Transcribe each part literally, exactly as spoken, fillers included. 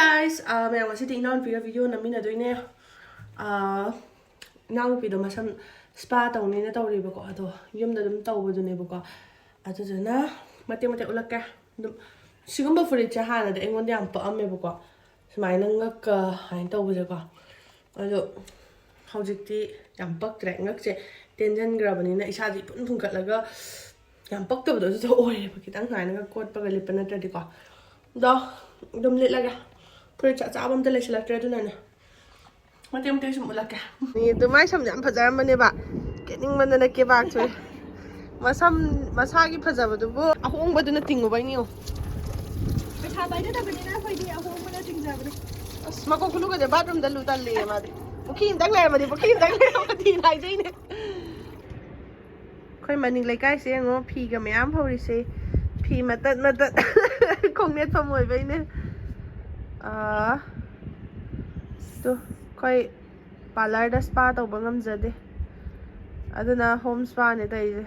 Guys, ꯑꯥ, ꯃꯌꯥꯝ, ꯉꯁꯤꯗꯤ ꯏꯅꯥꯎꯅꯨꯄꯤꯒ video ꯅꯝꯃꯤꯟꯅꯗꯣꯏꯅꯦ꯫ ꯑꯥ, ꯏꯅꯥꯎꯅꯨꯄꯤꯗꯣ ꯃꯁꯝ ꯁ꯭ꯄꯥ ꯇꯧꯅꯤꯅ ꯇꯧꯔꯤꯕꯀꯣ, ꯑꯗꯣ ꯌꯨꯝꯗ ꯑꯗꯨꯝ ꯇꯧꯕꯗꯨꯅꯦꯕꯀꯣ꯫ ꯑꯗꯨꯗꯨꯅ ꯃꯇꯦꯛ ꯃꯇꯦꯛ ꯎꯠꯂꯛꯀꯦ꯫ ꯑꯗꯨꯝ ꯁꯤꯒꯨꯝꯕ ꯐꯨꯔꯤꯠꯁꯦ ꯍꯥꯟꯅꯗꯤ ꯑꯩꯉꯣꯟꯗ ꯌꯥꯝ ꯄꯛꯑꯝꯃꯦꯕꯀꯣ, ꯁꯨꯃꯥꯏꯅ ꯉꯛꯀ ꯁꯨꯃꯥꯏꯅ ꯇꯧꯕꯁꯦꯀꯣ꯫ ꯑꯗꯣ ꯍꯧꯖꯤꯛꯇꯤ ꯌꯥꯝ ꯄꯛꯇ꯭ꯔꯦ, ꯉꯛꯁꯦ ꯇꯦꯟꯖꯟꯈ꯭ꯔꯕꯅꯤꯅ ꯏꯁꯥꯁꯦ ꯏꯐꯨꯟ ꯐꯨꯟꯒꯠꯂꯒ ꯌꯥꯝ ꯄꯛꯇꯕꯗꯣ ꯑꯗꯨꯗꯣ ꯑꯣꯏꯔꯦꯕ, ꯈꯤꯇꯪ ꯁꯨꯃꯥꯏꯅꯒ ꯀꯣꯠꯄꯒ ꯂꯤꯠꯄ ꯅꯠꯇ꯭ꯔꯗꯤꯀꯣ꯫ ꯑꯗꯣ ꯑꯗꯨꯝ ꯂꯤꯠꯂꯒꯦ꯫ ꯐꯨꯔꯤꯠꯁꯦ ꯑꯆꯥꯕ ꯑꯝꯇ ꯂꯩꯁꯤꯜꯂꯛꯇ꯭ꯔꯦ, ꯑꯗꯨꯅꯅꯦ ꯃꯇꯦꯛ ꯃꯇꯦꯛ ꯁꯨꯝ ꯎꯠꯂꯛꯀꯦ꯫ ꯑꯗꯣ ꯃꯥꯏ ꯁꯝꯁꯦ ꯌꯥꯝ ꯐꯖꯔꯝꯕꯅꯦꯕ, ꯀꯦꯅꯤꯡꯃꯟꯗꯅ ꯀꯦꯕꯥꯛ ꯊꯣꯛꯑꯦ꯫ ꯃꯁꯝ ꯃꯁꯥꯒꯤ ꯐꯖꯕꯗꯨꯕꯨ ꯑꯍꯣꯡꯕꯗꯨꯅ ꯇꯤꯡꯉꯨꯕꯩꯅꯤ ꯌꯦꯡꯉꯣ꯫ ꯄꯩꯁꯥ ꯄꯥꯏꯖꯗꯕꯅꯤꯅ ꯑꯩꯈꯣꯏꯗꯤ ꯑꯍꯣꯡꯕꯅ ꯇꯤꯡꯖꯕꯅꯦ꯫ ꯑꯁ, ꯃꯀꯣꯛ ꯈꯨꯜꯂꯨꯒꯁꯦ ꯕꯥꯠꯔꯨꯝꯗ ꯂꯨ ꯇꯜꯂꯦꯌꯦ ꯃꯥꯗꯤ꯫ ꯄꯨꯈ꯭ꯔꯤ ꯑꯝꯇꯪ ꯂꯩꯔꯝꯃꯗꯤ, ꯄꯨꯈ꯭ꯔꯤ ꯑꯝꯇꯪ ꯂꯩꯔꯝꯃꯗꯤꯅ ꯍꯥꯏꯖꯩꯅꯦ꯫ ꯑꯩꯈꯣꯏ ꯃꯅꯤꯡ ꯂꯩꯀꯥꯏꯁꯦ ꯌꯦꯡꯉꯣ, ꯐꯤꯒ ꯃꯌꯥꯝ ꯍꯧꯔꯤꯁꯦ꯫ ꯐꯤ ꯃꯇꯠ ꯃꯇꯠ ꯈꯣꯡꯅꯦꯠꯐꯝ ꯑꯣꯏꯕꯩꯅꯦ꯫ ꯑꯥ, ꯇꯨ, ꯑꯩꯈꯣꯏ ꯄꯥꯔꯂꯔꯗ ꯁ꯭ꯄꯥ ꯇꯧꯕ ꯉꯝꯖꯗꯦ, ꯑꯗꯨꯅ ꯍꯣꯝ ꯁ꯭ꯄꯥꯅꯦ ꯇꯧꯔꯤꯁꯦ꯫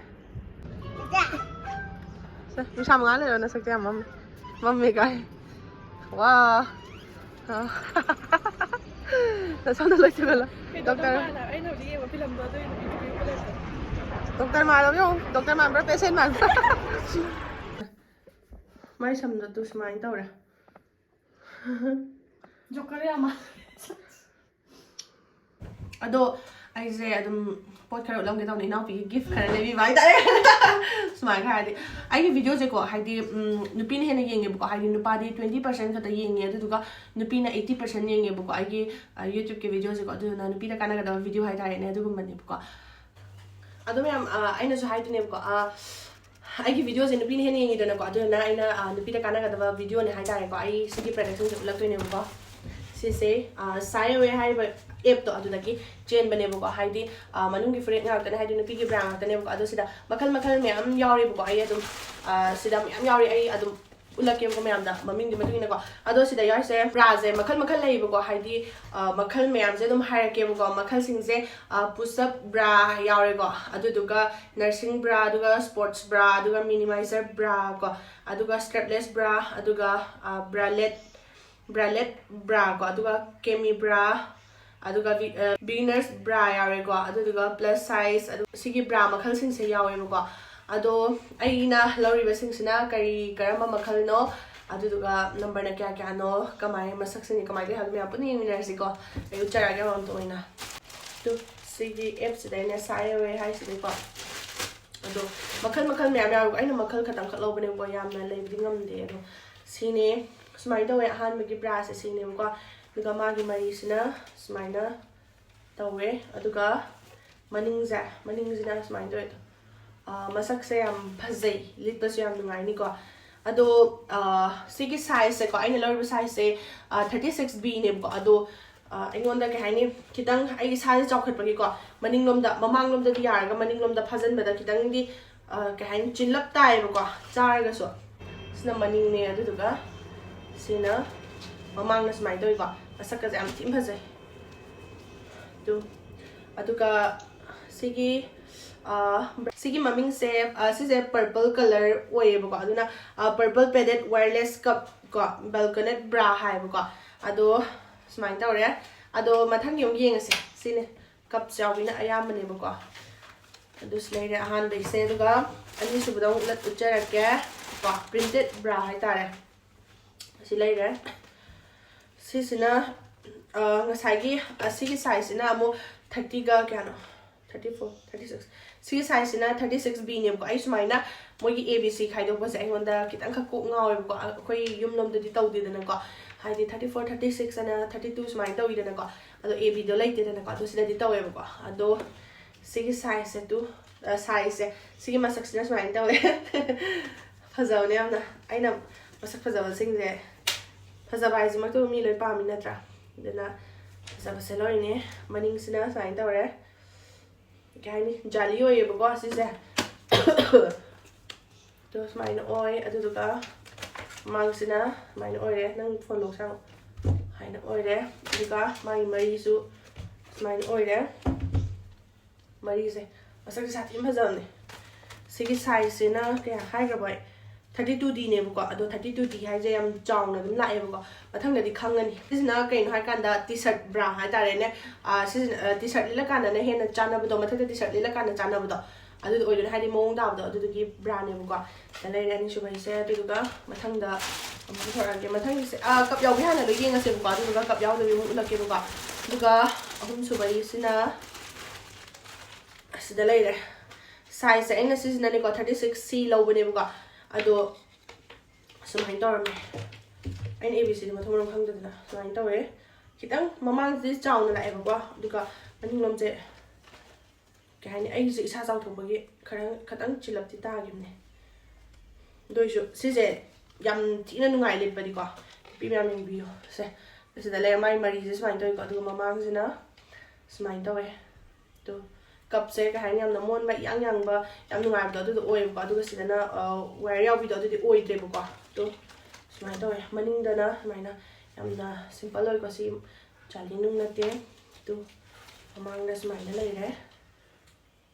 ꯁꯦ, ꯅꯨꯡꯁꯥ ꯃꯉꯥꯜ ꯂꯩꯔꯣ, ꯅꯁꯛꯇꯣ ꯌꯥꯝ ꯃꯝꯃꯦ꯫ ꯃꯝꯃꯦ ꯀꯥꯏ꯫ ꯋꯥ꯫ ꯑ꯫ ꯅꯁꯝꯗꯣ ꯂꯣꯏ ꯆꯨꯍꯜꯂꯣ꯫ ꯀꯩꯅꯣ ꯗꯣꯛꯇꯔ꯫ ꯅꯪ ꯃꯥꯅ ꯑꯩꯅ ꯍꯧꯖꯤꯛ ꯌꯦꯡꯕ ꯐꯤꯂꯝꯗꯣ ꯑꯗꯨꯒꯤ ꯅꯨꯄꯤꯗꯨꯒꯤ ꯐꯤꯂꯝꯗꯣ꯫ ꯗꯣꯛꯇꯔ ꯃꯥꯜꯂꯕ ꯌꯦꯡꯉꯨ꯫ ꯗꯣꯛꯇꯔ ꯃꯥꯟꯕ꯭ꯔꯥ, ꯄꯦꯁꯦꯟ ꯃꯥꯟꯕ꯭ꯔꯥ? ꯃꯥꯏ ꯁꯝꯗꯣ ꯇꯨ ꯁꯨꯃꯥꯏꯅ ꯇꯧꯔꯦ꯫ ꯖꯣꯀꯔ ꯌꯥꯝ ꯃꯥꯜꯂꯦ꯫ ꯑꯗꯣ ꯑꯩꯁꯦ ꯑꯗꯨꯝ ꯄꯣꯠ ꯈꯔ ꯎꯠꯂꯝꯒꯦ ꯇꯧꯅꯤ, ꯏꯅꯥꯎꯄꯤꯒꯤ ꯒꯤꯐ ꯈꯔ ꯂꯩꯕꯤꯕ ꯍꯥꯏꯇꯥꯔꯦ꯫ ꯁꯨꯃꯥꯏꯅ ꯍꯥꯏꯔꯗꯤ ꯑꯩꯒꯤ ꯚꯤꯗꯤꯑꯣꯁꯦꯀꯣ, ꯍꯥꯏꯗꯤ, ꯎꯝ, ꯅꯨꯄꯤꯅ ꯍꯦꯟꯅ ꯌꯦꯡꯉꯦꯕꯀꯣ, ꯍꯥꯏꯗꯤ ꯅꯨꯄꯥꯗꯤ twenty percent ꯈꯛꯇ ꯌꯦꯡꯉꯦ, ꯑꯗꯨꯗꯨꯒ ꯅꯨꯄꯤꯅ eighty percent ꯌꯦꯡꯉꯦꯕꯀꯣ ꯑꯩꯒꯤ, ꯑ, YouTubeꯀꯤ ꯚꯤꯗꯤꯑꯣꯁꯦꯀꯣ꯫ ꯑꯗꯨꯗꯨꯅ ꯅꯨꯄꯤꯗ ꯀꯥꯟꯅꯒꯗꯕ ꯚꯤꯗꯤꯑꯣ ꯍꯥꯏꯇꯥꯔꯦꯅꯦ, ꯑꯗꯨꯒꯨꯝꯕꯅꯦꯕꯀꯣ꯫ ꯑꯗꯣ ꯃꯌꯥꯝ, ꯑ, ꯑꯩꯅꯁꯨ ꯍꯥꯏꯗꯣꯏꯅꯦꯕꯀꯣ, ꯑ, ꯑꯩꯒꯤ ꯚꯤꯗꯤꯑꯣꯁꯦ ꯅꯨꯄꯤꯅ ꯍꯦꯟꯅ ꯌꯦꯡꯉꯤꯗꯅꯀꯣ, ꯑꯗꯨꯗꯨꯅ ꯑꯩꯅ, ꯑ, ꯅꯨꯄꯤꯗ ꯀꯥꯟꯅꯒꯗꯕ ꯚꯤꯗꯤꯑꯣꯅꯦ ꯍꯥꯏꯇꯥꯔꯦꯀꯣ꯫ ꯑꯩ ꯁꯤꯒꯤ ꯄ꯭ꯔꯗꯛꯁꯤꯡꯁꯦ ꯎꯠꯂꯛꯇꯣꯏꯅꯦꯕꯀꯣ꯫ ꯁꯤꯁꯦ, ꯑ, ꯁꯥꯏꯋꯦ ꯍꯥꯏꯔꯤꯕ ꯑꯦꯞꯇꯣ ꯑꯗꯨꯗꯒꯤ ꯆꯦꯟꯕꯅꯦꯕꯀꯣ꯫ ꯍꯥꯏꯗꯤ, ꯑ, ꯃꯅꯨꯡꯒꯤ ꯐꯨꯔꯤꯠ ꯉꯥꯛꯇꯅꯦ, ꯍꯥꯏꯗꯤ ꯅꯨꯄꯤꯒꯤ ꯕ꯭ꯔꯥ ꯉꯥꯛꯇꯅꯦꯕꯀꯣ꯫ ꯑꯗꯣ ꯁꯤꯗ ꯃꯈꯜ ꯃꯈꯜ ꯃꯌꯥꯝ ꯌꯥꯎꯔꯤꯕꯀꯣ꯫ ꯑꯩ ꯑꯗꯨꯝ, ꯑ, ꯁꯤꯗ ꯃꯌꯥꯝ ꯌꯥꯎꯔꯤ, ꯑꯩ ꯑꯗꯨꯝ ꯎꯠꯂꯛꯀꯦꯕꯀꯣ ꯃꯌꯥꯝꯗ ꯃꯃꯤꯡꯗꯤ ꯃꯇꯨꯡ ꯏꯟꯅꯀꯣ꯫ ꯑꯗꯣ ꯁꯤꯗ ꯌꯥꯎꯔꯤꯁꯦ ꯕ꯭ꯔꯥꯁꯦ ꯃꯈꯜ ꯃꯈꯜ ꯂꯩꯌꯦꯕꯀꯣ꯫ ꯍꯥꯏꯗꯤ, ꯑ, ꯃꯈꯜ ꯃꯌꯥꯝꯁꯦ ꯑꯗꯨꯝ ꯍꯥꯏꯔꯛꯀꯦꯕꯀꯣ꯫ ꯃꯈꯜꯁꯤꯡꯁꯦ, ꯑ, push up bra ꯌꯥꯎꯔꯦꯀꯣ, ꯑꯗꯨꯗꯨꯒ nursing bra, ꯑꯗꯨꯒ sports bra, ꯑꯗꯨꯒ minimizer bra ꯀꯣ, ꯑꯗꯨꯒ strapless bra, ꯑꯗꯨꯒ, ꯑ, bralette, bralette bra ꯀꯣ, ꯑꯗꯨꯒ cami bra, ꯑꯗꯨꯒ beginners bra ꯌꯥꯎꯔꯦꯀꯣ, ꯑꯗꯨꯗꯨꯒ plus size, ꯑꯗꯨ ꯁꯤꯒꯤ bra ꯃꯈꯜꯁꯤꯡꯁꯦ ꯌꯥꯎꯋꯦꯕꯀꯣ꯫ ꯑꯗꯣ ꯑꯩꯅ ꯂꯧꯔꯤꯕꯁꯤꯡꯁꯤꯅ ꯀꯔꯤ, ꯀꯔꯝꯕ ꯃꯈꯜꯅꯣ, ꯑꯗꯨꯗꯨꯒ numberꯅ ꯀꯌꯥ ꯀꯌꯥꯅꯣ, ꯀꯃꯥꯏꯅ ꯃꯁꯛꯁꯤꯡꯁꯦ ꯀꯃꯥꯏꯅ ꯇꯧꯏ ꯍꯥꯏꯕꯗꯣ ꯃꯌꯥꯝ ꯄꯨꯟꯅ ꯌꯦꯡꯃꯤꯟꯅꯔꯁꯤꯀꯣ꯫ ꯑꯩ ꯎꯠꯆꯔꯛꯑꯒꯦ ꯃꯃꯥꯡꯗ ꯑꯣꯏꯅ꯫ ꯑꯗꯨ ꯁꯤꯒꯤ appꯁꯤꯗ ꯑꯩꯅ ꯁꯥꯏ ꯌꯧꯔꯦ ꯍꯥꯏꯁꯤꯅꯤꯀꯣ꯫ ꯑꯗꯣ ꯃꯈꯜ ꯃꯈꯜ ꯃꯌꯥꯝ ꯌꯥꯎꯋꯦꯀꯣ꯫ ꯑꯩꯅ ꯃꯈꯜ ꯈꯛꯇꯪꯈꯛ ꯂꯧꯕꯅꯦꯕꯀꯣ, ꯌꯥꯝꯅ ꯂꯩꯕꯗꯤ ꯉꯝꯗꯦ꯫ ꯑꯗꯣ ꯁꯤꯅꯦ, ꯁꯨꯃꯥꯏꯅ ꯇꯧꯋꯦ ꯑꯍꯥꯟꯕꯒꯤ braꯁꯦ ꯁꯤꯅꯦꯕꯀꯣ꯫ ꯑꯗꯨꯒ ꯃꯥꯒꯤ ꯃꯔꯤꯁꯤꯅ ꯁꯨꯃꯥꯏꯅ ꯇꯧꯋꯦ꯫ ꯑꯗꯨꯒ ꯃꯅꯤꯡꯁꯦ, ꯃꯅꯤꯡꯁꯤꯅ ꯁꯨꯃꯥꯏꯅ ꯇꯧꯋꯦ꯫ ꯃꯁꯛꯁꯦ ꯌꯥꯝ ꯐꯖꯩ, ꯂꯤꯠꯄꯁꯨ ꯌꯥꯝ ꯅꯨꯡꯉꯥꯏꯅꯤꯀꯣ꯫ ꯑꯗꯣ ꯁꯤꯒꯤ sizeꯁꯦꯀꯣ, ꯑꯩꯅ ꯂꯧꯔꯤꯕ sizeꯁꯦ thirty six Bꯅꯦꯕꯀꯣ꯫ ꯑꯗꯣ ꯑꯩꯉꯣꯟꯗ ꯀꯩ ꯍꯥꯏꯅꯤ, ꯈꯤꯇꯪ ꯑꯩꯒꯤ ꯏꯁꯥꯁꯦ ꯆꯥꯎꯈꯠꯄꯒꯤꯀꯣ, ꯃꯅꯤꯡꯂꯣꯝꯗ, ꯃꯃꯥꯡꯂꯣꯝꯗꯗꯤ ꯌꯥꯔꯒ ꯃꯅꯤꯡꯂꯣꯝꯗ ꯐꯥꯖꯤꯟꯕꯗ ꯈꯤꯇꯪꯗꯤ ꯀꯩ ꯍꯥꯏꯅꯤ, ꯆꯤꯜꯂꯞ ꯇꯥꯏꯌꯦꯕꯀꯣ꯫ ꯆꯥꯔꯒꯁꯨ ꯁꯤꯅ ꯃꯅꯤꯡꯅꯦ, ꯑꯗꯨꯗꯨꯒ ꯁꯤꯅ ꯃꯃꯥꯡꯅ ꯁꯨꯃꯥꯏꯅ ꯇꯧꯋꯤꯀꯣ꯫ ꯃꯁꯛꯀꯁꯦ ꯌꯥꯝ ꯊꯤꯅ ꯐꯖꯩ꯫ ꯑꯗꯨ ꯑꯗꯨꯒ ꯁꯤꯒꯤ ꯁꯤꯒꯤ ꯃꯃꯤꯡꯁꯦ, ꯁꯤꯁꯦ purple colour ꯑꯣꯏꯌꯦꯕꯀꯣ꯫ ꯑꯗꯨꯅ purple padded wireless cup ꯀꯣ, balconette bra ꯍꯥꯏꯌꯦꯕꯀꯣ꯫ ꯑꯗꯣ ꯁꯨꯃꯥꯏꯅ ꯇꯧꯔꯦ꯫ ꯑꯗꯣ ꯃꯊꯪꯒꯤ ꯑꯃꯨꯛ ꯌꯦꯡꯉꯁꯦ꯫ ꯁꯤꯅꯦ, cups ꯌꯥꯎꯕꯤꯅ ꯑꯌꯥꯝꯕꯅꯦꯕꯀꯣ꯫ ꯑꯗꯨꯁꯨ ꯂꯩꯔꯦ ꯑꯍꯥꯟꯕꯩꯁꯦ꯫ ꯑꯗꯨꯒ ꯑꯅꯤꯁꯨꯕꯗ ꯑꯃꯨꯛ ꯎꯠꯆꯔꯛꯀꯦ ꯀꯣ, printed bra ꯍꯥꯏꯇꯥꯔꯦ꯫ ꯑꯁꯤ ꯂꯩꯔꯦ꯫ ꯁꯤꯁꯤꯅ ꯉꯁꯥꯏꯒꯤ ꯑꯁꯤꯒꯤ sizeꯁꯤꯅ ꯑꯃꯨꯛ thirtyꯒ ꯀꯌꯥꯅꯣ, thirty four, thirty six, ꯁꯤꯒꯤ sizeꯁꯤꯅ thirty six Bꯅꯦꯕꯀꯣ꯫ ꯑꯩ ꯁꯨꯃꯥꯏꯅ ꯃꯣꯏꯒꯤ A B C ꯈꯥꯏꯗꯣꯛꯄꯁꯦ ꯑꯩꯉꯣꯟꯗ ꯈꯤꯇꯪꯈꯛ ꯀꯣꯛ ꯉꯥꯎꯋꯦꯕꯀꯣ꯫ ꯑꯩꯈꯣꯏ ꯌꯨꯝꯂꯣꯝꯗꯗꯤ ꯇꯧꯗꯦꯗꯅꯀꯣ꯫ ꯍꯥꯏꯗꯤ thirty four, thirty six ꯑꯅ thirty two ꯁꯨꯃꯥꯏꯅ ꯇꯧꯋꯤꯗꯅꯀꯣ꯫ ꯑꯗꯣ A Bꯗꯣ ꯂꯩꯇꯦꯗꯅꯀꯣ꯫ ꯑꯗꯣ ꯁꯤꯗꯗꯤ ꯇꯧꯋꯦꯕꯀꯣ꯫ ꯑꯗꯣ ꯁꯤꯒꯤ sizeꯁꯦ ꯇꯨ, sizeꯁꯦ, ꯁꯤꯒꯤ ꯃꯁꯛꯁꯤꯅ ꯁꯨꯃꯥꯏꯅ ꯇꯧꯋꯦ꯫ ꯐꯖꯕꯅꯦ ꯌꯥꯝꯅ꯫ ꯑꯩꯅ ꯃꯁꯛ ꯐꯖꯕꯁꯤꯡꯁꯦ, ꯐꯖꯕ ꯍꯥꯏꯁꯤꯃꯛꯇꯕꯨ ꯃꯤ ꯂꯣꯏ ꯄꯥꯝꯃꯤ ꯅꯠꯇ꯭ꯔꯥ? ꯑꯗꯨꯅ ꯐꯖꯕꯁꯦ ꯂꯧꯔꯤꯅꯦ꯫ ꯃꯅꯤꯡꯁꯤꯅ ꯁꯨꯃꯥꯏꯅ ꯇꯧꯔꯦ, ꯀꯩ ꯍꯥꯏꯅꯤ, ꯖꯥꯂꯤ ꯑꯣꯏꯌꯦꯕꯀꯣ ꯁꯤꯁꯦ꯫ ꯑꯗꯣ ꯁꯨꯃꯥꯏꯅ ꯑꯣꯏ꯫ ꯑꯗꯨꯗꯨꯒ ꯃꯃꯥꯡꯁꯤꯅ ꯁꯨꯃꯥꯏꯅ ꯑꯣꯏꯔꯦ꯫ ꯅꯪ ꯐꯣꯟ ꯂꯧꯁꯥꯡ ꯍꯥꯏꯅ ꯑꯣꯏꯔꯦ꯫ ꯑꯗꯨꯒ ꯃꯥꯒꯤ ꯃꯔꯤꯁꯨ ꯁꯨꯃꯥꯏꯅ ꯑꯣꯏꯔꯦ꯫ ꯃꯔꯤꯁꯦ ꯃꯁꯛꯁꯦ ꯁꯥꯊꯤꯅ ꯐꯖꯕꯅꯦ꯫ ꯁꯤꯒꯤ sizeꯁꯤꯅ ꯀꯌꯥ ꯍꯥꯏꯈ꯭ꯔꯕ ꯑꯩ? ꯊꯥꯔꯇꯤ ꯇꯨ ꯗꯤꯅꯦꯕꯀꯣ꯫ ꯑꯗꯣ ꯊꯥꯔꯇꯤ ꯇꯨ ꯗꯤ ꯍꯥꯏꯁꯦ ꯌꯥꯝ ꯆꯥꯎꯅ ꯑꯗꯨꯝ ꯂꯥꯛꯑꯦꯕꯀꯣ꯫ ꯃꯊꯪꯗꯗꯤ ꯈꯪꯒꯅꯤ꯫ ꯁꯤꯁꯤꯅ ꯀꯩꯅꯣ ꯍꯥꯏꯀꯥꯟꯗ ꯇꯤ ꯁꯔꯠ ꯕ꯭ꯔꯥ ꯍꯥꯏꯇꯥꯔꯦꯅꯦ꯫ ꯁꯤꯁꯤꯅ ꯇꯤ ꯁꯔꯠ ꯂꯤꯠꯂꯀꯥꯟꯗꯅ ꯍꯦꯟꯅ ꯆꯥꯟꯅꯕꯗꯣ, ꯃꯊꯛꯇ ꯇꯤ ꯁꯔꯠ ꯂꯤꯠꯂꯀꯥꯟꯗ ꯆꯥꯟꯅꯕꯗꯣ, ꯑꯗꯨꯗꯣ ꯑꯣꯏꯗꯣꯏꯅꯦ, ꯍꯥꯏꯗꯤ ꯃꯑꯣꯡ ꯇꯥꯕꯗꯣ꯫ ꯑꯗꯨꯗꯨꯒꯤ ꯕ꯭ꯔꯥꯅꯦꯕꯀꯣ꯫ ꯁꯤꯗ ꯂꯩꯔꯦ ꯑꯅꯤꯁꯨꯕꯩꯁꯦ꯫ ꯑꯗꯨꯗꯨꯒ ꯃꯊꯪꯗ ꯑꯃꯨꯛ ꯄꯨꯊꯣꯔꯛꯑꯒꯦ꯫ ꯃꯊꯪꯒꯤꯁꯦ ꯀꯞ ꯌꯥꯎꯕꯤ ꯍꯥꯟꯅ ꯂꯣꯏ ꯌꯦꯡꯉꯁꯦꯕꯀꯣ, ꯑꯗꯨꯗꯨꯒ ꯀꯞ ꯌꯥꯎꯗꯕꯤ ꯑꯃꯨꯛ ꯎꯠꯂꯛꯀꯦꯕꯀꯣ꯫ ꯑꯗꯨꯒ ꯑꯍꯨꯝꯁꯨꯕꯒꯤꯁꯤꯅ ꯑꯁꯤꯗ ꯂꯩꯔꯦ꯫ ꯁꯥꯏꯖꯁꯦ ꯑꯩꯅ ꯁꯤꯁꯤꯅꯅꯦꯀꯣ, ꯊꯥꯔꯇꯤ ꯁꯤꯛꯁ ꯁꯤ ꯂꯧꯕꯅꯦꯕꯀꯣ꯫ ꯑꯗꯣ ꯁꯨꯃꯥꯏꯅ ꯇꯧꯔꯝꯃꯦ꯫ ꯑꯩꯅ ꯑꯦ ꯕꯤ ꯁꯤꯗꯤ ꯃꯊꯣꯡ ꯃꯔꯝ ꯈꯪꯗꯗꯅ ꯁꯨꯃꯥꯏꯅ ꯇꯧꯋꯦ꯫ ꯈꯤꯇꯪ ꯃꯃꯥꯡꯁꯤꯗꯤ ꯆꯥꯎꯅ ꯂꯥꯛꯑꯦꯕꯀꯣ, ꯑꯗꯨꯒ ꯃꯅꯤꯡꯂꯣꯝꯁꯦ ꯀꯩ ꯍꯥꯏꯅꯤ, ꯑꯩꯒꯤꯁꯦ ꯏꯁꯥ ꯆꯥꯎꯊꯣꯛꯄꯒꯤ ꯈꯔ, ꯈꯤꯇꯪ ꯆꯤꯜꯂꯞꯇꯤ ꯇꯥꯈꯤꯕꯅꯦ꯫ ꯑꯗꯨ ꯑꯣꯏꯁꯨ ꯁꯤꯁꯦ ꯌꯥꯝ ꯊꯤꯅ ꯅꯨꯡꯉꯥꯏ ꯂꯤꯠꯄꯗꯤꯀꯣ꯫ ꯅꯨꯄꯤ ꯃꯌꯥꯝ ꯌꯦꯡꯕꯤꯌꯣ꯫ ꯁꯦ, ꯑꯁꯤꯗ ꯂꯩꯔꯦ꯫ ꯃꯥꯏ ꯃꯔꯤꯁꯦ ꯁꯨꯃꯥꯏꯅ ꯇꯧꯋꯤꯀꯣ, ꯑꯗꯨꯒ ꯃꯃꯥꯡꯁꯤꯅ ꯁꯨꯃꯥꯏꯅ ꯇꯧꯋꯦ꯫ ꯑꯗꯣ ꯀꯞꯁꯦ ꯀꯩ ꯍꯥꯏꯅꯤ, ꯌꯥꯝꯅ ꯃꯣꯟꯕ, ꯏꯌꯥꯡ ꯌꯥꯡꯕ, ꯌꯥꯝ ꯅꯨꯡꯉꯥꯏꯕꯗꯣ ꯑꯗꯨꯗꯣ ꯑꯣꯏꯌꯦꯕꯀꯣ꯫ ꯑꯗꯨꯒ ꯁꯤꯗꯅ ꯋꯥꯌꯔ ꯌꯥꯎꯕꯤꯗꯣ ꯑꯗꯨꯗꯤ ꯑꯣꯏꯗ꯭ꯔꯦꯕꯀꯣ꯫ ꯑꯗꯣ ꯁꯨꯃꯥꯏꯅ ꯇꯧꯋꯦ꯫ ꯃꯅꯤꯡꯗꯅ ꯁꯨꯃꯥꯏꯅ ꯌꯥꯝꯅ ꯁꯤꯝꯄꯜ ꯑꯣꯏꯀꯣ꯫ ꯁꯤ ꯖꯥꯂꯤ ꯅꯨꯡ ꯅꯠꯇꯦ꯫ ꯑꯗꯨ ꯃꯃꯥꯡꯗ ꯁꯨꯃꯥꯏꯅ ꯂꯩꯔꯦ꯫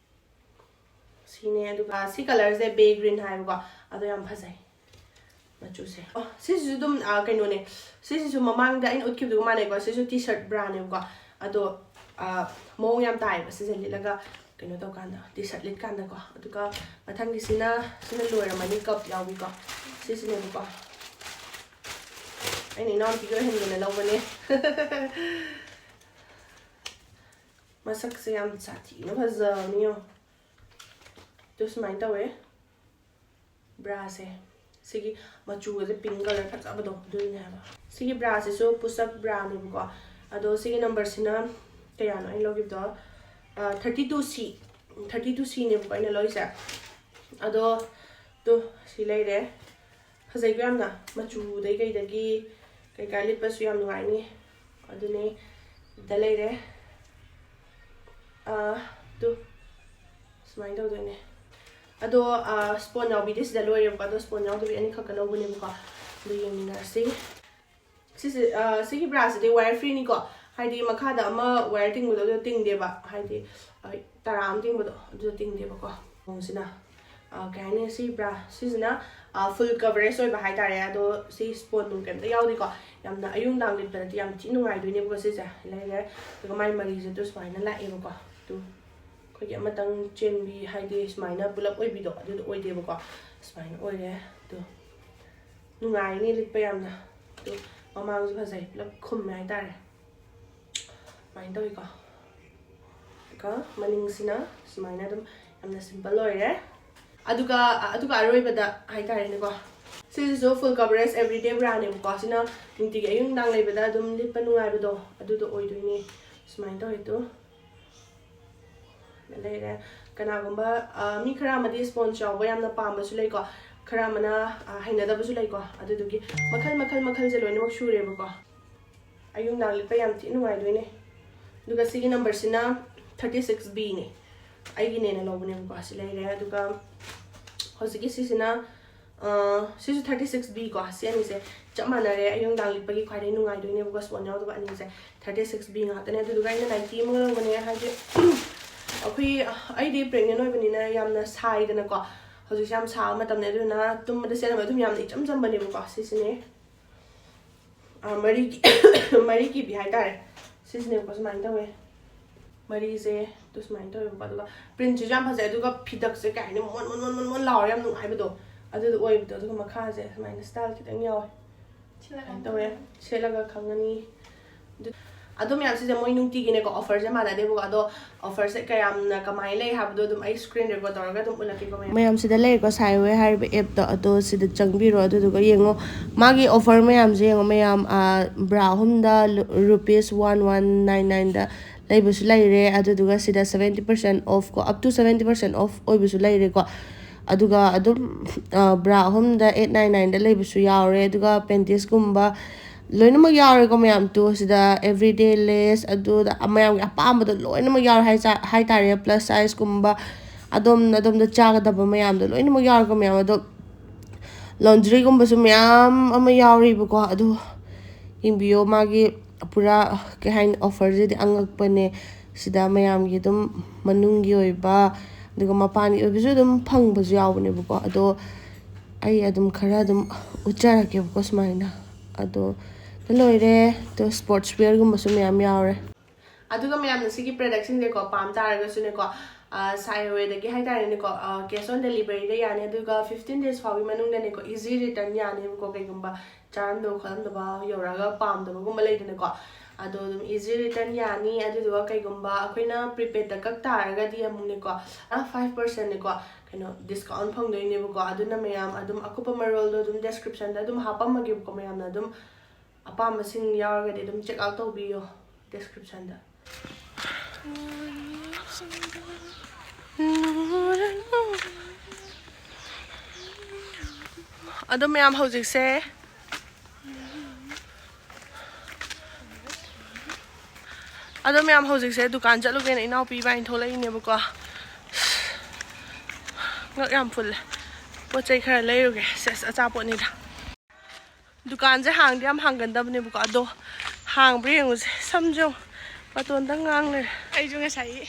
ꯁꯤꯅꯦ꯫ ꯑꯗꯨꯒ ꯁꯤ ꯀꯂꯔꯁꯦ ꯕꯦ ꯒ꯭ꯔꯤꯟ ꯍꯥꯏꯕꯀꯣ꯫ ꯑꯗꯣ ꯌꯥꯝ ꯐꯖꯩ ꯃꯆꯨꯁꯦ꯫ ꯑꯣ, ꯁꯤꯁꯤꯁꯨ ꯑꯗꯨꯝ ꯀꯩꯅꯣꯅꯦ꯫ ꯁꯤꯁꯤꯁꯨ ꯃꯃꯥꯡꯗ ꯑꯩꯅ ꯎꯠꯈꯤꯕꯗꯨꯒ ꯃꯥꯟꯅꯩꯀꯣ꯫ ꯁꯤꯁꯨ ꯇꯤ ꯁꯔꯠ ꯕ꯭ꯔꯥꯅꯦꯕꯀꯣ꯫ ꯑꯗꯣ ꯃꯑꯣꯡ ꯌꯥꯝ ꯇꯥꯏꯌꯦꯕ ꯁꯤꯁꯦ ꯂꯤꯠꯂꯒ, ꯀꯩꯅꯣ ꯇꯧꯀꯥꯟꯗ, ꯇꯤ ꯁꯔꯠ ꯂꯤꯠꯀꯥꯟꯗꯀꯣ꯫ ꯑꯗꯨꯒ ꯃꯊꯪꯒꯤꯁꯤꯅ, ꯁꯤꯅ ꯂꯣꯏꯔꯝꯃꯅꯤ, ꯀꯞ ꯌꯥꯎꯕꯤꯀꯣ꯫ ꯁꯤꯁꯤꯅꯦꯕꯀꯣ꯫ ꯑꯩꯅ ꯏꯅꯥꯎꯅꯨꯄꯤꯒꯤ ꯑꯣꯏꯍꯟꯒꯦꯅ ꯂꯧꯕꯅꯦ꯫ ꯃꯁꯛꯁꯦ ꯌꯥꯝ ꯁꯥꯊꯤꯅ ꯐꯖꯕꯅꯤ ꯌꯦꯡꯉꯣ꯫ ꯑꯗꯨ ꯁꯨꯃꯥꯏꯅ ꯇꯧꯋꯦ ꯕ꯭ꯔꯥꯁꯦ꯫ ꯁꯤꯒꯤ ꯃꯆꯨꯒꯁꯦ ꯄꯤꯡ ꯀꯂꯔ ꯐꯖꯕꯗꯣ ꯑꯗꯨꯅꯦ ꯍꯥꯏꯕ꯫ ꯁꯤꯒꯤ ꯕ꯭ꯔꯥꯁꯤꯁꯨ ꯄꯨꯁꯞ ꯕ꯭ꯔꯥꯅꯦꯕꯀꯣ꯫ ꯑꯗꯣ ꯁꯤꯒꯤ ꯅꯝꯕꯔꯁꯤꯅ ꯀꯌꯥꯅꯣ ꯑꯩꯅ ꯂꯧꯈꯤꯕꯗꯣ? ꯊꯥꯔꯇꯤ ꯇꯨ ꯁꯤ꯫ ꯊꯥꯔꯇꯤ ꯇꯨ ꯁꯤꯅꯦꯕꯀꯣ ꯑꯩꯅ ꯂꯧꯔꯤꯁꯦ꯫ ꯑꯗꯣ ꯇꯨ ꯁꯤ ꯂꯩꯔꯦ꯫ ꯐꯖꯩꯀꯣ ꯌꯥꯝꯅ, ꯃꯆꯨꯗꯩ ꯀꯩꯗꯒꯤ ꯀꯩꯀꯥ ꯂꯤꯠꯄꯁꯨ ꯌꯥꯝ ꯅꯨꯡꯉꯥꯏꯅꯤ꯫ ꯑꯗꯨꯅꯦ ꯗ ꯂꯩꯔꯦ꯫ ꯇꯨ ꯁꯨꯃꯥꯏꯅ ꯇꯧꯗꯣꯏꯅꯦ꯫ ꯑꯗꯣ ꯁ꯭ꯄꯣꯟ ꯌꯥꯎꯕꯤꯗꯤ ꯁꯤꯗ ꯂꯣꯏꯔꯦꯕꯀꯣ꯫ ꯑꯗꯣ ꯁ꯭ꯄꯣꯟ ꯌꯥꯎꯗꯕꯤ ꯑꯅꯤꯈꯛꯀ ꯂꯧꯕꯅꯦꯕꯀꯣ꯫ ꯑꯗꯨ ꯌꯦꯡꯃꯤꯟꯅꯔꯁꯤ꯫ ꯁꯤꯁꯦ, ꯁꯤꯒꯤ ꯕ꯭ꯔꯥꯁꯤꯗꯤ ꯋꯥꯌꯔ ꯐ꯭ꯔꯤꯅꯤꯀꯣ꯫ ꯍꯥꯏꯗꯤ ꯃꯈꯥꯗ ꯑꯃ ꯋꯥꯌꯔ ꯇꯤꯡꯕꯗꯣ ꯑꯗꯨ ꯇꯤꯡꯗꯦꯕ꯫ ꯍꯥꯏꯗꯤ ꯇꯔꯥ ꯑꯃ ꯇꯤꯡꯕꯗꯣ ꯑꯗꯨꯗꯣ ꯇꯤꯡꯗꯦꯕꯀꯣ꯫ ꯃꯑꯣꯡꯁꯤꯅ ꯀꯩ ꯍꯥꯏꯅꯤ, ꯁꯤ ꯕ꯭ꯔꯥ ꯁꯤꯁꯤꯅ ꯐꯨꯜ ꯀꯚꯔꯦꯖ ꯑꯣꯏꯕ ꯍꯥꯏꯇꯥꯔꯦ꯫ ꯑꯗꯣ ꯁꯤ ꯁ꯭ꯄꯣꯟ ꯅꯨꯡ ꯀꯩꯝꯇ ꯌꯥꯎꯗꯦꯀꯣ꯫ ꯌꯥꯝꯅ ꯑꯌꯨꯛ ꯅꯨꯡꯗꯥꯡ ꯂꯤꯠꯄꯗꯗꯤ ꯌꯥꯝ ꯊꯤ ꯅꯨꯡꯉꯥꯏꯗꯣꯏꯅꯦꯕꯀꯣ꯫ ꯁꯤꯁꯦ ꯂꯩꯔꯦ꯫ ꯑꯗꯨꯒ ꯃꯥꯏ ꯃꯔꯤꯁꯦ ꯑꯗꯨ ꯁꯨꯃꯥꯏꯅ ꯂꯥꯛꯑꯦꯕꯀꯣ꯫ ꯑꯗꯨ ꯑꯩꯈꯣꯏꯒꯤ ꯑꯃꯇꯪ ꯆꯦꯟꯕꯤ ꯍꯥꯏꯗꯤ ꯁꯨꯃꯥꯏꯅ ꯄꯨꯂꯞ ꯑꯣꯏꯕꯤꯗꯣ ꯑꯗꯨꯗꯣ ꯑꯣꯏꯗꯦꯕꯀꯣ꯫ ꯁꯨꯃꯥꯏꯅ ꯑꯣꯏꯔꯦ꯫ ꯑꯗꯣ ꯅꯨꯡꯉꯥꯏꯅꯤ ꯂꯤꯠꯄ ꯌꯥꯝꯅ꯫ ꯑꯗꯣ ꯃꯃꯥꯡꯁꯨ ꯐꯖꯩ, ꯄꯨꯂꯞ ꯈꯨꯝꯃꯦ ꯍꯥꯏꯇꯥꯔꯦ꯫ ꯁꯨꯃꯥꯏꯅ ꯇꯧꯋꯤꯀꯣ꯫ ꯑꯗꯨꯒ ꯃꯅꯤꯡꯁꯤꯅ ꯁꯨꯃꯥꯏꯅ ꯑꯗꯨꯝ ꯌꯥꯝꯅ ꯁꯤꯝꯄꯜ ꯑꯣꯏꯔꯦ꯫ ꯑꯗꯨꯒ ꯑꯗꯨꯒ ꯑꯔꯣꯏꯕꯗ ꯍꯥꯏꯇꯥꯔꯦꯅꯦꯀꯣ, ꯁꯤꯁꯤꯁꯨ ꯐꯨꯜ ꯀꯚꯔꯦꯖ ꯑꯦꯕ꯭ꯔꯤꯗꯦ ꯕ꯭ꯔꯥꯅꯦꯕꯀꯣ꯫ ꯁꯤꯅ ꯅꯨꯡꯇꯤꯒꯤ ꯑꯌꯨꯛ ꯅꯨꯡꯗꯥꯡ ꯂꯩꯕꯗ ꯑꯗꯨꯝ ꯂꯤꯠꯄ ꯅꯨꯡꯉꯥꯏꯕꯗꯣ ꯑꯗꯨꯗꯣ ꯑꯣꯏꯗꯣꯏꯅꯦ꯫ ꯁꯨꯃꯥꯏꯅ ꯇꯧꯋꯦ ꯇꯨ꯫ ꯂꯩꯔꯦ꯫ ꯀꯅꯥꯒꯨꯝꯕ ꯃꯤ ꯈꯔ ꯑꯃꯗꯤ ꯁ꯭ꯄꯣꯟꯖ ꯌꯥꯎꯕ ꯌꯥꯝꯅ ꯄꯥꯝꯕꯁꯨ ꯂꯩꯀꯣ꯫ ꯈꯔ ꯑꯃꯅ ꯍꯩꯅꯗꯕꯁꯨ ꯂꯩꯀꯣ꯫ ꯑꯗꯨꯗꯨꯒꯤ ꯃꯈꯜ ꯃꯈꯜ ꯃꯈꯜꯁꯦ ꯂꯣꯏꯅꯃꯛ ꯁꯨꯔꯦꯕꯀꯣ꯫ ꯑꯌꯨꯛ ꯅꯨꯡꯗꯥꯡ ꯂꯤꯠꯄ ꯌꯥꯝ ꯊꯤ ꯅꯨꯡꯉꯥꯏꯗꯣꯏꯅꯦ꯫ ꯑꯗꯨꯒ ꯁꯤꯒꯤ ꯅꯝꯕꯔꯁꯤꯅ ꯊꯥꯔꯇꯤ ꯁꯤꯛꯁ ꯕꯤꯅꯦ꯫ ꯑꯩꯒꯤꯅꯦꯅ ꯂꯧꯕꯅꯦꯕꯀꯣ꯫ ꯁꯤ ꯂꯩꯔꯦ꯫ ꯑꯗꯨꯒ ꯍꯧꯖꯤꯛꯀꯤ ꯁꯤꯁꯤꯅ ꯁꯤꯁꯨ ꯊꯥꯔꯇꯤ ꯁꯤꯛꯁ ꯕꯤ ꯀꯣ꯫ ꯁꯤ ꯑꯅꯤꯁꯦ ꯆꯞ ꯃꯥꯟꯅꯔꯦ꯫ ꯑꯌꯨꯛ ꯅꯨꯡꯗꯥꯡ ꯂꯤꯠꯄꯒꯤ ꯈ꯭ꯋꯥꯏꯗꯒꯤ ꯅꯨꯡꯉꯥꯏꯗꯣꯏꯅꯦꯕꯀꯣ꯫ ꯁ꯭ꯄꯣꯟ ꯌꯥꯎꯗꯕ ꯑꯅꯤꯁꯦ ꯊꯥꯔꯇꯤ ꯁꯤꯛꯁ ꯕꯤ ꯉꯥꯛꯇꯅꯦ꯫ ꯑꯗꯨꯗꯨꯒ ꯑꯩꯅ ꯅꯥꯏꯇꯤ ꯑꯃꯒ ꯂꯧꯕꯅꯦ꯫ ꯍꯥꯏꯗꯤ ꯑꯩꯈꯣꯏ ꯑꯩꯗꯤ ꯄ꯭ꯔꯦꯒꯅꯦꯟ ꯑꯣꯏꯕꯅꯤꯅ ꯌꯥꯝꯅ ꯁꯥꯏꯗꯅꯀꯣ꯫ ꯍꯧꯖꯤꯛꯁꯦ ꯌꯥꯝ ꯁꯥꯕ ꯃꯇꯝꯅꯦ꯫ ꯑꯗꯨꯅ ꯇꯨꯝꯕꯗ ꯁꯦꯠꯅꯕ ꯑꯗꯨꯝ ꯌꯥꯝꯅ ꯏꯆꯝ ꯆꯝꯕꯅꯦꯕꯀꯣ꯫ ꯁꯤꯁꯤꯅꯦ꯫ ꯃꯔꯤ ꯃꯔꯤ ꯀꯤꯕꯤ ꯍꯥꯏꯇꯥꯔꯦ꯫ ꯁꯤꯁꯤꯅꯦꯕꯀꯣ꯫ ꯁꯨꯃꯥꯏꯅ ꯇꯧꯋꯦ꯫ ꯃꯔꯤꯁꯦ ꯑꯗꯨ ꯁꯨꯃꯥꯏꯅ ꯇꯧꯋꯦꯕꯀꯣ꯫ ꯑꯗꯨꯒ ꯄ꯭ꯔꯤꯟꯁꯤꯁꯨ ꯌꯥꯝ ꯐꯖꯩ꯫ ꯑꯗꯨꯒ ꯐꯤꯗꯛꯁꯦ ꯀꯩ ꯍꯥꯏꯅꯤ, ꯃꯣꯟ ꯃꯣꯟ ꯃꯣꯟ ꯃꯣꯟ ꯃꯣꯟ ꯂꯥꯎꯔ ꯌꯥꯝ ꯅꯨꯡꯉꯥꯏꯕꯗꯣ ꯑꯗꯨꯗꯣ ꯑꯣꯏꯕꯗꯣ꯫ ꯑꯗꯨꯒ ꯃꯈꯥꯁꯦ ꯁꯨꯃꯥꯏꯅ ꯁ꯭ꯇꯥꯏꯜ ꯈꯤꯇꯪ ꯌꯥꯎꯋꯦ꯫ ꯁꯨꯃꯥꯏꯅ ꯇꯧꯋꯦ꯫ ꯁꯦꯠꯂꯒ ꯈꯪꯉꯅꯤ꯫ ꯑꯗꯨ ꯑꯗꯣ ꯃꯌꯥꯝꯁꯤꯁꯦ ꯃꯣꯏ ꯅꯨꯡꯇꯤꯒꯤꯅꯦꯀꯣ꯫ ꯑꯣꯐꯔꯁꯦ ꯃꯥꯟꯅꯗꯦꯕꯀꯣ꯫ ꯑꯗꯣ ꯑꯣꯐꯔꯁꯦ ꯀꯌꯥꯝꯅ ꯀꯃꯥꯏꯅ ꯂꯩ ꯍꯥꯏꯕꯗꯣ ꯑꯗꯨꯝ ꯑꯩ ꯁ꯭ꯀ꯭ꯔꯤꯟ ꯔꯦꯀꯣꯔꯗ ꯇꯧꯔꯒ ꯑꯗꯨꯝ ꯎꯠꯂꯛꯀꯦꯀꯣ ꯃꯌꯥꯝ꯫ ꯃꯌꯥꯝꯁꯤꯗ ꯂꯩꯔꯦꯀꯣ, ꯁꯥꯏꯋꯦ ꯍꯥꯏꯔꯤꯕ ꯑꯦꯞꯇꯣ꯫ ꯑꯗꯣ ꯁꯤꯗ ꯆꯪꯕꯤꯔꯣ꯫ ꯑꯗꯨꯗꯨꯒ ꯌꯦꯡꯉꯣ, ꯃꯥꯒꯤ ꯑꯣꯐꯔ ꯃꯌꯥꯝꯁꯦ ꯌꯦꯡꯉꯣ ꯃꯌꯥꯝ꯫ ꯕ꯭ꯔꯥ ꯑꯍꯨꯝꯗ ꯔꯨꯄꯤꯁ ꯋꯥꯟ ꯋꯥꯟ ꯅꯥꯏꯟ ꯅꯥꯏꯟꯗ ꯂꯩꯕꯁꯨ ꯂꯩꯔꯦ꯫ ꯑꯗꯨꯗꯨꯒ ꯁꯤꯗ ꯁꯕꯦꯟꯇꯤ ꯄꯥꯔꯁꯦꯟ ꯑꯣꯐ ꯀꯣ, up two seventy percent of ꯑꯣꯏꯕꯁꯨ ꯂꯩꯔꯦꯀꯣ꯫ ꯑꯗꯨꯒ ꯑꯗꯨꯝ ꯕ꯭ꯔꯥ ꯑꯍꯨꯝꯗ ꯑꯩꯠ ꯅꯥꯏꯟ ꯅꯥꯏꯟꯗ ꯂꯩꯕꯁꯨ ꯌꯥꯎꯔꯦ꯫ ꯑꯗꯨꯒ ꯄꯦꯟꯇꯤꯁꯀꯨꯝꯕ ꯂꯣꯏꯅꯃꯛ ꯌꯥꯎꯔꯦꯀꯣ ꯃꯌꯥꯝ꯫ ꯇꯨ ꯁꯤꯗ ꯑꯦꯕ꯭ꯔꯤꯗꯦ ꯂꯦꯁ ꯑꯗꯨꯗ ꯃꯌꯥꯝꯒꯤ ꯑꯄꯥꯝꯕꯗꯣ ꯂꯣꯏꯅꯃꯛ ꯌꯥꯎꯔꯦ ꯍꯥꯏ ꯍꯥꯏꯇꯥꯔꯦ꯫ ꯄ꯭ꯂꯁ ꯁꯥꯏꯖꯀꯨꯝꯕ ꯑꯗꯣꯝꯅ ꯑꯗꯣꯝꯗ ꯆꯥꯒꯗꯕ ꯃꯌꯥꯝꯗꯣ ꯂꯣꯏꯅꯃꯛ ꯌꯥꯎꯔꯦꯀꯣ ꯃꯌꯥꯝ꯫ ꯑꯗꯣ ꯂꯣꯟꯗ꯭ꯔꯤꯒꯨꯝꯕꯁꯨ ꯃꯌꯥꯝ ꯑꯃ ꯌꯥꯎꯔꯤꯕꯀꯣ꯫ ꯑꯗꯨ ꯌꯦꯡꯕꯤꯌꯣ, ꯃꯥꯒꯤ ꯄꯨꯔꯥ ꯀꯩ ꯍꯥꯏꯅꯤ, ꯑꯣꯐꯔꯁꯤꯗꯤ ꯑꯉꯛꯄꯅꯦ꯫ ꯁꯤꯗ ꯃꯌꯥꯝꯒꯤ ꯑꯗꯨꯝ ꯃꯅꯨꯡꯒꯤ ꯑꯣꯏꯕ ꯑꯗꯨꯒ ꯃꯄꯥꯟꯒꯤ ꯑꯣꯏꯕꯁꯨ ꯑꯗꯨꯝ ꯐꯪꯕꯁꯨ ꯌꯥꯎꯕꯅꯦꯕꯀꯣ꯫ ꯑꯗꯣ ꯑꯩ ꯑꯗꯨꯝ ꯈꯔ ꯑꯗꯨꯝ ꯎꯠꯆꯔꯛꯀꯦꯕꯀꯣ ꯁꯨꯃꯥꯏꯅ꯫ ꯑꯗꯣ ꯂꯣꯏꯔꯦ꯫ ꯑꯗꯣ ꯁ꯭ꯄꯣꯔꯠꯁ ꯋꯦꯌꯔꯒꯨꯝꯕꯁꯨ ꯃꯌꯥꯝ ꯌꯥꯎꯔꯦ꯫ ꯑꯗꯨꯒ ꯃꯌꯥꯝꯅ ꯁꯤꯒꯤ ꯄ꯭ꯔꯗꯛꯁꯤꯡꯁꯦꯀꯣ ꯄꯥꯝ ꯇꯥꯔꯒꯁꯨꯅꯦꯀꯣ, ꯁꯥꯏꯋꯦꯗꯒꯤ ꯍꯥꯏꯇꯥꯔꯦꯅꯦꯀꯣ, ꯀꯦꯁ ꯑꯣꯟ ꯗꯦꯂꯤꯚꯔꯤꯗ ꯌꯥꯅꯤ꯫ ꯑꯗꯨꯒ ꯐꯤꯐꯇꯤꯟ ꯗꯦꯖ ꯐꯥꯎꯒꯤ ꯃꯅꯨꯡꯗꯅꯦꯀꯣ, ꯏꯖꯤ ꯔꯤꯇꯔꯟ ꯌꯥꯅꯦꯕꯀꯣ꯫ ꯀꯩꯒꯨꯝꯕ ꯆꯥꯔꯝꯗꯕ ꯈꯣꯠꯂꯝꯗꯕ ꯌꯧꯔꯛꯑꯒ ꯄꯥꯝꯗꯕꯒꯨꯝꯕ ꯂꯩꯗꯅꯀꯣ, ꯑꯗꯣ ꯑꯗꯨꯝ ꯏꯖꯤ ꯔꯤꯇꯔꯟ ꯌꯥꯅꯤ꯫ ꯑꯗꯨꯗꯨꯒ ꯀꯩꯒꯨꯝꯕ ꯑꯩꯈꯣꯏꯅ ꯄ꯭ꯔꯤꯄꯦꯗꯇ ꯀꯛ ꯇꯥꯔꯒꯗꯤ ꯑꯃꯨꯛꯅꯦꯀꯣ, ꯐꯥꯏꯚ ꯄꯥꯔꯁꯦꯟꯅꯦꯀꯣ, ꯀꯩꯅꯣ, ꯗꯤꯁꯀꯥꯎꯟ ꯐꯪꯗꯣꯏꯅꯦꯕꯀꯣ꯫ ꯑꯗꯨꯅ ꯃꯌꯥꯝ ꯑꯗꯨꯝ ꯑꯀꯨꯞꯄ ꯃꯔꯣꯜꯗꯣ ꯑꯗꯨꯝ ꯗꯦꯁꯀ꯭ꯔꯤꯞꯁꯟꯗ ꯑꯗꯨꯝ ꯍꯥꯞꯄꯝꯃꯒꯦꯕꯀꯣ꯫ ꯃꯌꯥꯝꯅ ꯑꯗꯨꯝ ꯑꯄꯥꯝꯕꯁꯤꯡ ꯌꯥꯎꯔꯒꯗꯤ ꯑꯗꯨꯝ ꯆꯦꯛ ꯑꯥꯎꯠ ꯇꯧꯕꯤꯌꯣ ꯗꯦꯁꯀ꯭ꯔꯤꯞꯁꯟꯗ꯫ ꯑꯗꯣ ꯃꯌꯥꯝ ꯍꯧꯖꯤꯛꯁꯦ, ꯑꯗꯣ ꯃꯌꯥꯝ ꯍꯧꯖꯤꯛꯁꯦ ꯗꯨꯀꯥꯟ ꯆꯠꯂꯨꯒꯦꯅ ꯏꯅꯥꯎꯄꯤ ꯏꯕꯥꯅꯤ ꯊꯣꯛꯂꯛꯏꯅꯦꯕꯀꯣ꯫ ꯉꯛ ꯌꯥꯝ ꯐꯨꯜꯂꯦ꯫ ꯄꯣꯠ ꯆꯩ ꯈꯔ ꯂꯩꯔꯨꯒꯦ꯫ ꯁꯦꯁ, ꯑꯆꯥꯄꯣꯠꯅꯤꯗ꯫ ꯗꯨꯀꯥꯟꯁꯦ ꯍꯥꯡꯗꯤ ꯌꯥꯝ ꯍꯥꯡꯒꯟꯗꯕꯅꯦꯕꯀꯣ, ꯑꯗꯣ ꯍꯥꯡꯕ꯭ꯔꯥ ꯌꯦꯡꯉꯨꯁꯦ꯫ ꯁꯝꯁꯦ ꯌꯦꯡꯉꯨ, ꯃꯇꯣꯟꯗ ꯉꯥꯡ ꯂꯩꯔꯦ꯫ ꯑꯩꯁꯨ ꯉꯁꯥꯏ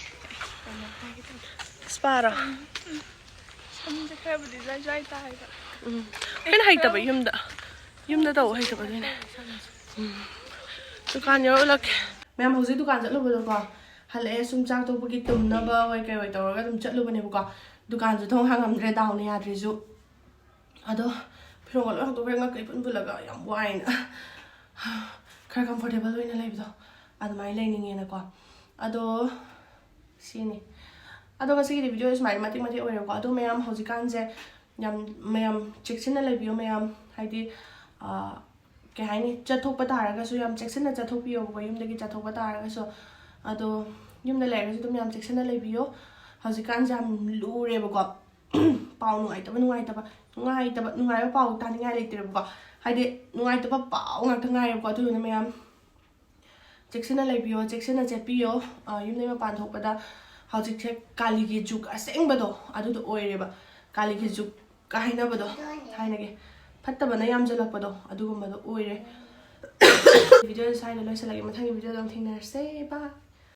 ꯏꯁꯄꯥꯔꯣ? ꯁꯝꯁꯦ ꯈꯔꯕꯨꯗꯤ ꯖ꯭ꯋꯥꯏ ꯖ꯭ꯋꯥꯏ ꯇꯥꯏꯕ꯫ ꯎꯝ꯫ ꯑꯩꯅ ꯍꯩꯇꯕ ꯌꯨꯝꯗ, ꯌꯨꯝꯗ ꯇꯧꯕ ꯍꯩꯇꯕ ꯑꯗꯨꯏꯅꯦ꯫ ꯎꯝ꯫ ꯗꯨꯀꯥꯟ ꯌꯧꯔ ꯎꯠꯂꯛꯀꯦ꯫ ꯃꯌꯥꯝ ꯍꯧꯖꯤꯛ ꯗꯨꯀꯥꯟ ꯆꯠꯂꯨꯕꯗꯣꯀꯣ, ꯍꯜꯂꯛꯑꯦ, ꯁꯨꯝ ꯆꯥꯛ ꯇꯣꯛꯄꯒꯤ ꯇꯨꯝꯅꯕ ꯑꯣꯏ ꯀꯩ ꯑꯣꯏ ꯇꯧꯔꯒ ꯑꯗꯨꯝ ꯆꯠꯂꯨꯕꯅꯦꯕꯀꯣ꯫ ꯗꯨꯀꯥꯟꯁꯨ ꯊꯣꯡ ꯍꯥꯡꯉꯝꯗ꯭ꯔꯦ, ꯗꯥꯎꯅ ꯌꯥꯗ꯭ꯔꯤꯁꯨ꯫ ꯑꯗꯣ ꯐꯤꯔꯣꯟꯒ ꯂꯣꯏ ꯍꯣꯡꯗꯣꯛꯈ꯭ꯔꯦ, ꯉꯛꯀ ꯏꯄꯨꯟ ꯄꯨꯜꯂꯒ ꯌꯥꯝ ꯋꯥꯏꯅ꯫ ꯈꯔ ꯀꯝꯐꯣꯔꯇꯦꯕꯜ ꯑꯣꯏꯅ ꯂꯩꯕꯗꯣ ꯑꯗꯨꯃꯥꯏꯅ ꯂꯩꯅꯤꯡꯉꯦꯅꯀꯣ꯫ ꯑꯗꯣ ꯁꯤꯅꯤ꯫ ꯑꯗꯣ ꯉꯁꯤꯒꯤꯗꯤ ꯚꯤꯗꯤꯑꯣ ꯁꯨꯃꯥꯏꯅ ꯃꯇꯦꯛ ꯃꯇꯦꯛ ꯑꯣꯏꯔꯦꯀꯣ꯫ ꯑꯗꯣ ꯃꯌꯥꯝ ꯍꯧꯖꯤꯛꯀꯥꯟꯁꯦ ꯌꯥꯝ, ꯃꯌꯥꯝ ꯆꯦꯛꯁꯤꯟꯅ ꯂꯩꯕꯤꯌꯣ ꯃꯌꯥꯝ꯫ ꯍꯥꯏꯗꯤ, ꯑꯥ, ꯀꯩ ꯍꯥꯏꯅꯤ, ꯆꯠꯊꯣꯛꯄ ꯇꯥꯔꯒꯁꯨ ꯌꯥꯝ ꯆꯦꯛꯁꯤꯟꯅ ꯆꯠꯊꯣꯛꯄꯤꯌꯣꯕꯀꯣ, ꯌꯨꯝꯗꯒꯤ ꯆꯠꯊꯣꯛꯄ ꯇꯥꯔꯒꯁꯨ꯫ ꯑꯗꯣ ꯌꯨꯝꯗ ꯂꯩꯔꯒꯁꯨ ꯑꯗꯨꯝ ꯌꯥꯝ ꯆꯦꯛꯁꯤꯟꯅ ꯂꯩꯕꯤꯌꯣ꯫ ꯍꯧꯖꯤꯛꯀꯥꯟꯁꯦ ꯌꯥꯝ ꯂꯨꯔꯦꯕꯀꯣ꯫ ꯄꯥꯎ ꯅꯨꯡꯉꯥꯏꯇꯕ, ꯅꯨꯡꯉꯥꯏꯇꯕ, ꯅꯨꯡꯉꯥꯏꯇꯕ, ꯅꯨꯡꯉꯥꯏꯕ ꯄꯥꯎ ꯇꯥꯅꯤꯡꯉꯥꯏ ꯂꯩꯇ꯭ꯔꯦꯕꯀꯣ꯫ ꯍꯥꯏꯗꯤ ꯅꯨꯡꯉꯥꯏꯇꯕ ꯄꯥꯎ ꯉꯥꯛꯇ ꯉꯥꯏꯔꯦꯕꯀꯣ꯫ ꯑꯗꯨꯗꯨꯅ ꯃꯌꯥꯝ ꯆꯦꯛꯁꯤꯟꯅ ꯂꯩꯕꯤꯌꯣ, ꯆꯦꯛꯁꯤꯟꯅ ꯆꯠꯄꯤꯌꯣ꯫ ꯑ, ꯌꯨꯝꯗꯩ ꯃꯄꯥꯟ ꯊꯣꯛꯄꯗ ꯍꯧꯖꯤꯛꯁꯦ ꯀꯥꯂꯤꯒꯤ ꯖꯨꯛ ꯑꯁꯦꯡꯕꯗꯣ ꯑꯗꯨꯗꯣ ꯑꯣꯏꯔꯦꯕ꯫ ꯀꯥꯂꯤꯒꯤ ꯖꯨꯛꯀ ꯍꯥꯏꯅꯕꯗꯣ ꯊꯥꯏꯅꯒꯤ꯫ ꯐꯠꯇꯕꯅ ꯌꯥꯝꯖꯜꯂꯛꯄꯗꯣ ꯑꯗꯨꯒꯨꯝꯕꯗꯣ ꯑꯣꯏꯔꯦ꯫ ꯚꯤꯗꯤꯑꯣꯁꯦ ꯁ꯭ꯋꯥꯏꯗ ꯂꯣꯏꯁꯤꯜꯂꯒꯦ꯫ ꯃꯊꯪꯒꯤ ꯚꯤꯗꯤꯑꯣꯗ ꯑꯃꯨꯛ ꯊꯦꯡꯅꯔꯁꯦ꯫ ꯕꯥꯏ꯫